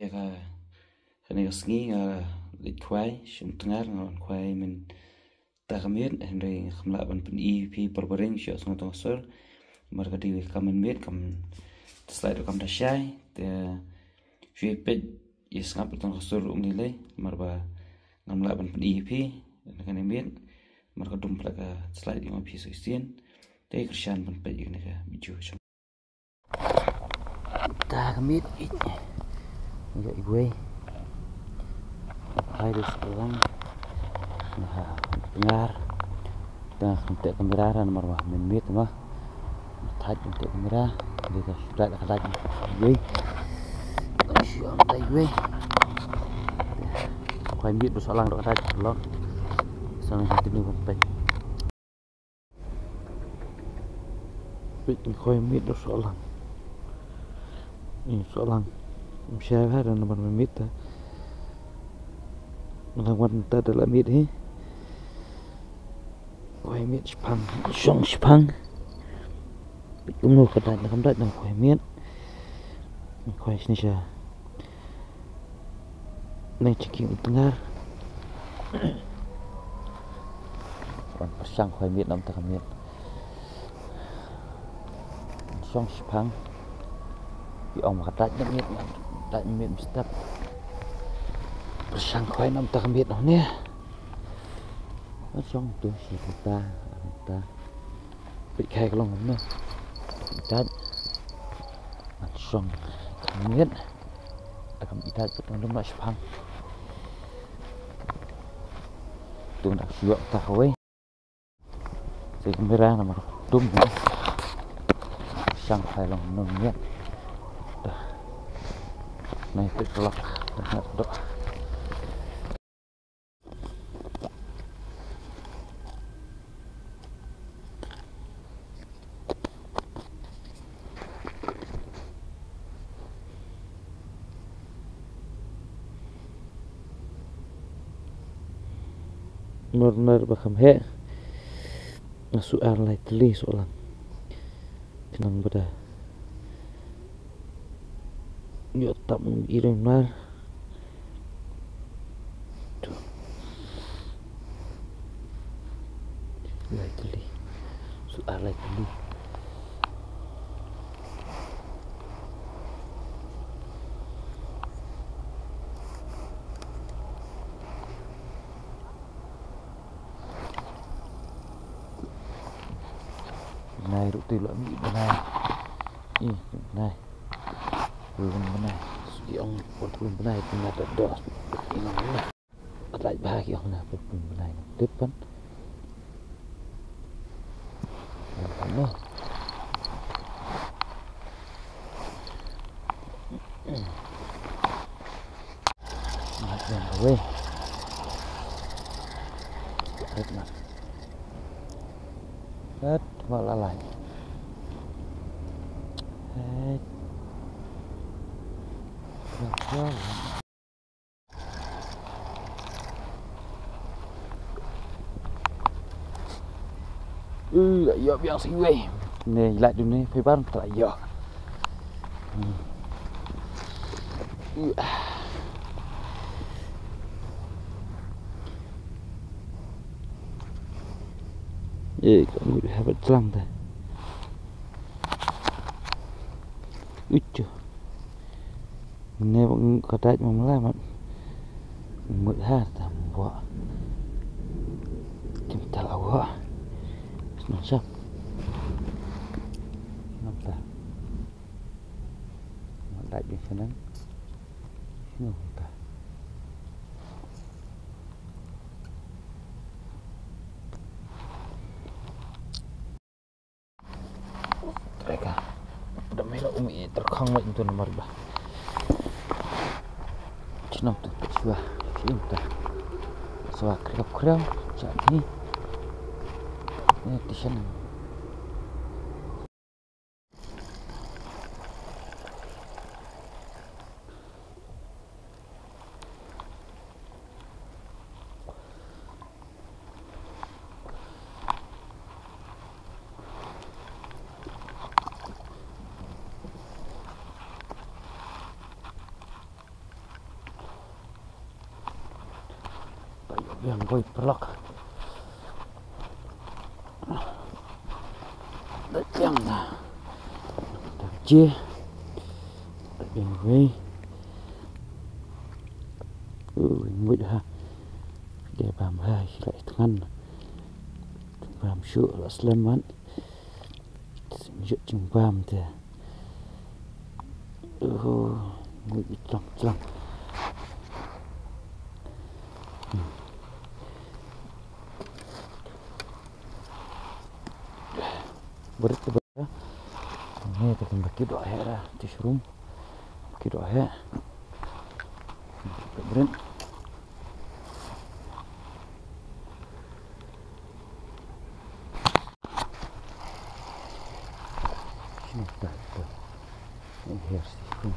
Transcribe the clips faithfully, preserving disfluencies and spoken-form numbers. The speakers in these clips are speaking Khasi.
Ïa ka, kane ka sngi nga leit khwai sha Umtngar, nga wan khwai mynta ka miet, hynrei nga kham lah ban pyni ïa phi barabor shuh sha tang ka sur. Namar ka dei ka mynmiet, kam da slide ruh kam da shai. Te shu peit ïa sngap tang ka sur ruh ym lei lei, namar ba ngam lah ban pyni ïa phi na kane miet, namar ka dum palat ka slide ïa phi sa shisien. Te kyrshan ban peit ïa kane ka video. Ta ka miet ïa. Ïa iwei. Hai, da sa lang. Nah, ngar. Ta kam teh kamera, namar ba mynmiet ma. Thait kam teh kamera. Dei ka shu thait ka thait. Iwei. Shu am ta iwei. Khwai miet da sa lang da ka thait lok. Sa lang hati ni kam peit. Peit, khwai miet da soh lang. Ïa soh lang. Ym shai bha, da namar mynmiet ta. Nga la wan ta da la miet hi. Khwai miet shipang, shong shipang. Peit kumno ka dait, na kam dait na khwai miet. Khwai shini sha. Nang chiki Umtngar. Wan pyrshang khwai miet namar ta ka miet. Shong shipang. Ki ong ma ka dait na miet, dait na miet mstep. Pyrshang khwai namar ta ka miet noh ne. Wan shong tu shi ta ta. Peit khwai ka long kumno. Dait. Ngan shong kham miet. Ta kam i dait peit ngan dum na shipang. Tu ngan shu ïoh ta kawei. Sa kamera namar dum na. Shong khwai long kumno miet. Ta. Nai peit lok. Ta doh. Mar nar ba kham heh. Nga shu ar lai tylli soh lang. Khnang ba da ïoh tap i rong nar. Tu. Lai tylli. Shu ar lai tylli. Bnai ruh te la mih bnai. Ih, bnai. Pun bnai. Sdang ong pun bnai, pun bnai ta dos. Ih, nang bnai. Ka dait bha ki ong na pun bnai. Tip pan. Tip pan noh. Mat ïa kawei. Rit mat. Rit mat la lai. Hei. Ui, ïa biang sa iwei. Ne, ïa lait dum ne, phi ban tra ïa. Hmm. Ui. Eh, ka ngut ha bat tlang ta. Uish. Ne ba ka dait ma mlai mat. Mut ha ta mbuh. Kim tal awak. Shnong shap. Shnong ta. Ma dait bi shnong. Shnong ta. Treka. Da mela umi terkhang mai itu nomor ba. Chinam tu, chua, chinam tu. Swa kriau kriau, cak ni. Ni tisan. Biang boi paralok. Da biang da. Da je. Da biang boi. Uh, nguid ha. Dei bam ha, shi la thngan. Bam shu la slem mat. Sim jut jingbam te. Oh, nguid tlang tlang. Hmm. Bret te bret. Ngi te kan ba ki doh heh ra, te shrum. Ki doh heh. Bret. Shino ta ta. Her si kun.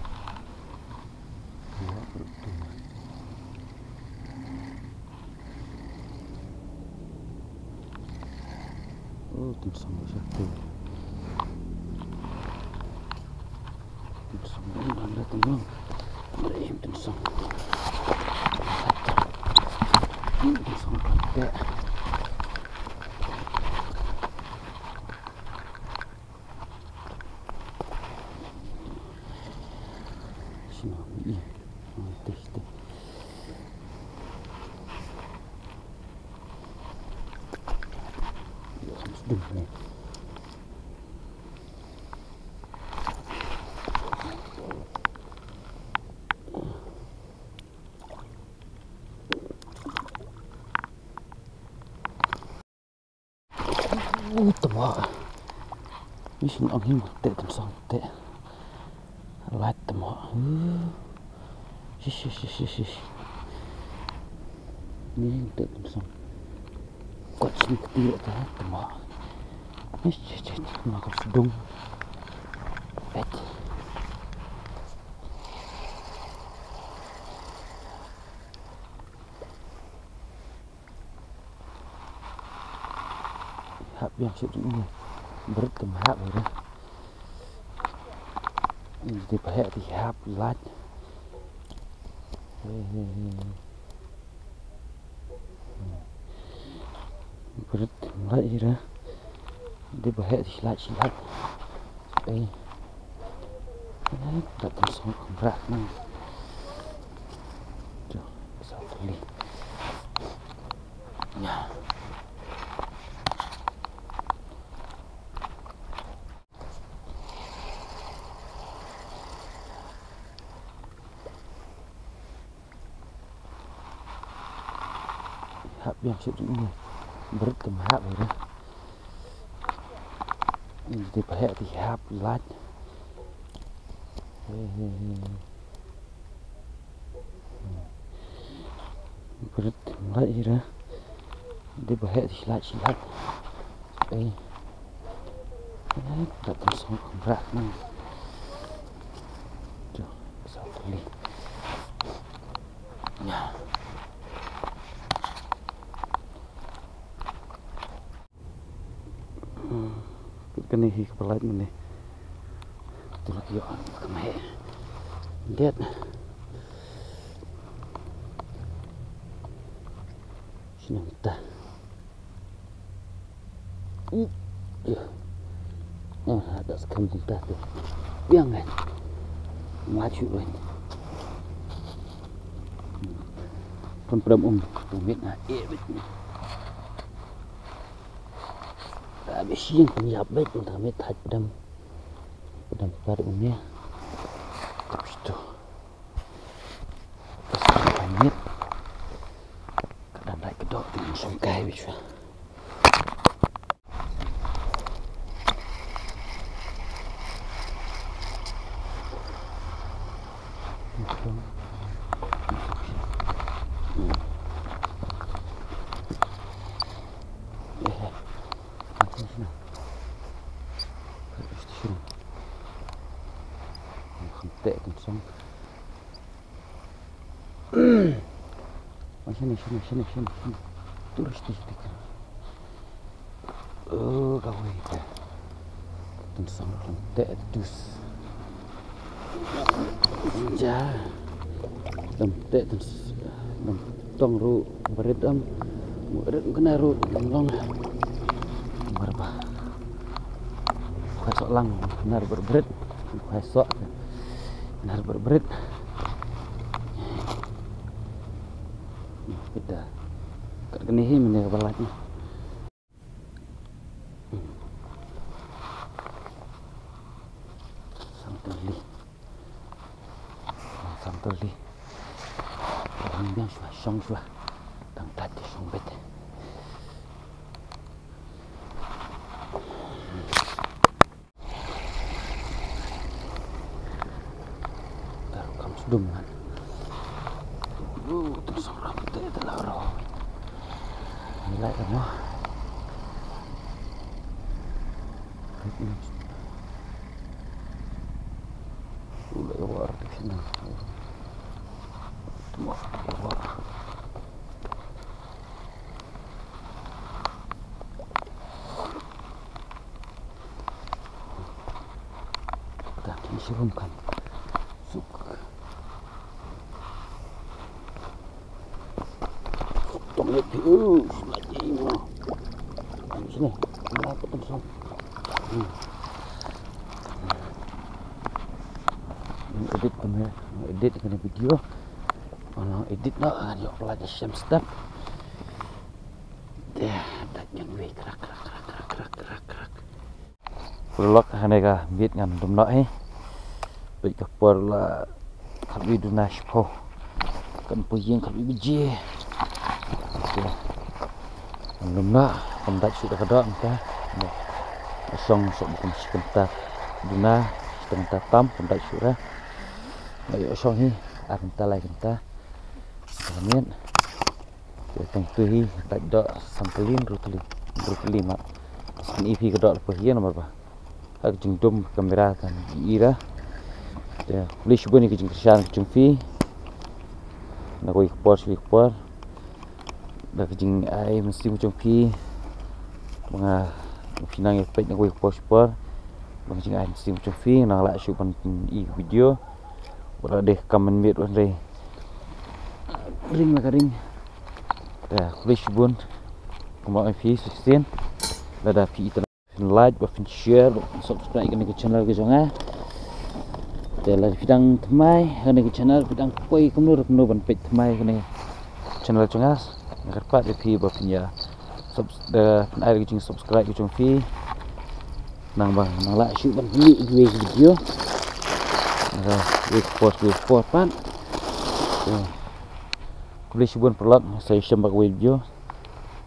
Ya, bret. Oh, tynsong ba sha te. Tynsong ba ym da tynsong. Ym tynsong. Tynsong ba te. Shino, ih, ih, teh, teh. Ih, sdung ne. Uh, tamo. Ni shin ong him te tynsong te. Lait tamo. Uh. Shish, shish, shish, shish, shish. Ni him te tynsong. Kot shin kti te tamo. Shish, shish, shish. Ma kot sdung. Et. Hap biang shuh jong ngi. Bret te hap ira. Dei ba heh te hap lait. He, he, he. Bret te lait ira. Dei ba heh te lait, lait. Ei. Ei, da tynsong kham bra nang. Jo, sa kali. Ya. Hap biang shuh jong ngi. Bret te hap ira. Dei ba heh te hap lait. He, he, he. Bret te lait ira. Dei ba heh te lait, lait. Ei. Ei, da tynsong kham bra nang. Jo, sa kali. Ya. Hmm. Kane hi kaba lait mynne. Te la ïoh ka meh. Dep. Shnong ta. Ih. Ïa. Ah, da skam ta tu. Biang kan. Maju kan. Pun pram um. Pun mit na. Eh, mit na. Ka bishing pynïap beit mynta ka miet thait dam. Dam pat um ïa. Ka pistol. Ka miet. Ka dam dai ka dok, ka shong kai beit shuwa. Shane, shane, shane, shane, shane. Tur shane, shane. Oh, kawei te. Tynsong kham teh dus. Ja. Kham teh dus. Kham. Tong ruh bret am. Bret kane ruh long. Marba. Khwai soh lang nar bret. Khwai soh nar bret. Kita. Kat kane hi mene ka balat ni. Sangteli. Sangteli. Orang biang shwa, shong shwa. Tang tat di shong bet. Taruh kam sdum kan. Lu tu sorang tu tu lah roh. Nilai kamu. Ulai war tu sini. Tengok war. Dah kini sirum kan. Suk. Tong lek pi u lagi mo. Sini. Ina ko tong song. Hmm. Edit kami, edit kami video. Ano edit na, ano lagi sem step. Deh, dak yang wei krak krak krak krak krak krak. Paralok, hangne ka miet ngan dum noh hi. Peit ka por la khatwei duna shiphew. Kan poi ïing khatwei baje. Ngan dum noh, kam dait shuh da ka doh mynta. Shong shong kum shi kynta duna, shi kynta tam, kam dait shuh da. Nga ïoh shong hi ar kynta lai kynta. Ka miet. Te tang tu hi dait doh san tylli, hynriew tylli, hynriew tylli ma. Sngewbha ïa phi ka doh la poi hi namar ba ha ka jingdum kamera kan i ra. Te khublei shibun ïa ka jingkyrshan ka jong phi na kawei ka por sha kawei ka por. Da ka jingai mynsiem ka jong phi ba nga, phi nang ïa peit na kawei ka por sha kawei ka por. Ba ka jingai mynsiem ka jong phi nang lah shuh ban i video. Ba la dei ka kam mynmiet ban dei ring la ka ring. Te khublei shibun. Kumba ong phi shisien, lada phi i, phin like, ba phin share, ba phin subscribe kane ka channel ka jong nga. Te lada phi dang thymmai kane ka channel, phi dang poi kumno kumno ban peit thymmai kane ka channel jong nga, nga kyrpad ïa phi ba phin ïa subs-, da phin ai ka jingsubscribe ka jong phi. Nang ba nang lah shuh ban pynmih ïa kiwei ki video. Nang ba wei por wei por pat. Te khublei shibun paralok, sa ïashem bad kawei video.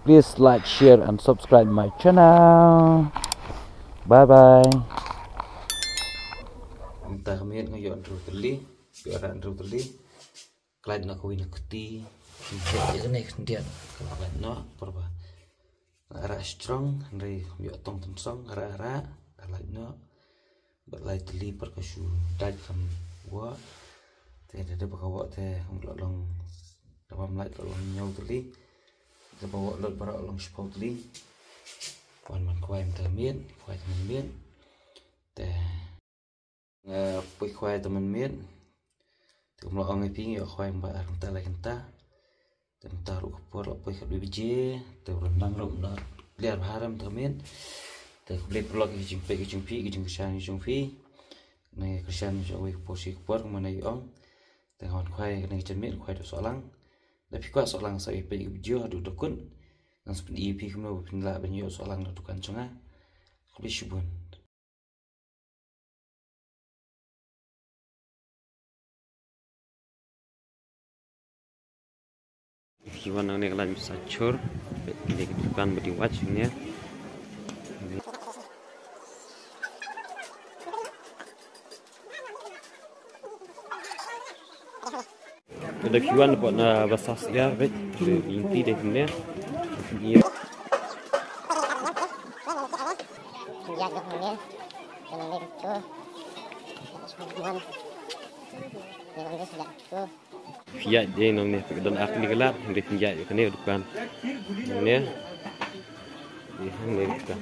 Please like, share and subscribe my channel. Bye bye. Mynta ka miet nga ïoh hynriew tylli, ïoh rah hynriew tylli. Ka lait noh kawei na kti. Khyndiat ïa kane khyndiat. Ka lait noh, paralok. Nga rah strong, hynrei ym ïoh tong tynsong, nga rah rah, ka lait noh. Bad lai tylli pat ka shu dait kam wah. Te da dei ba ka wah te ym lah long, da bam lait lah long hynñiew tylli. Da ba wah lut baroh long shiphew tylli. Wan ban khwai mynta miet, khwai mynta miet. Te nga poi khwai mynta miet. Te kumba ong ïa phi nga ïoh khwai ba ar kynta lai kynta. Te mynta ruh ka por la poi khatwei baje, te u ryndang ruh mynta clear bha re mynta miet. Te khublei paralok ïa ka jingpeit ka jong phi, ka jingkyrshan ka jong phi. Kane ka kyrshan jong kawei ka por sha kawei ka por kumba nga ong. Te nga wan khwai kane ka janmiet, khwai da sohlang. Lada phi kwah sohlang sa ïa peit ka video haduh da kut. Ngan sa pyni ïa phi kumno ba phin lah ban ïoh sohlang na dukan jong nga. Khublei shibun. Phi wan nangne ka lait mynta shur, peit kane ka dukan ba dei wach ne. Lada phi wan pat na ba sah syiar, peit, lynti dei kumne. Ïa, dei kumne. Kane dei tu. Wan. Ïa, dei tu. Phi ïa dei nangne, phi don ar tylli ka lad, dei phi ïa ïa kane dukan. Nangne. Ïa, nangne dukan.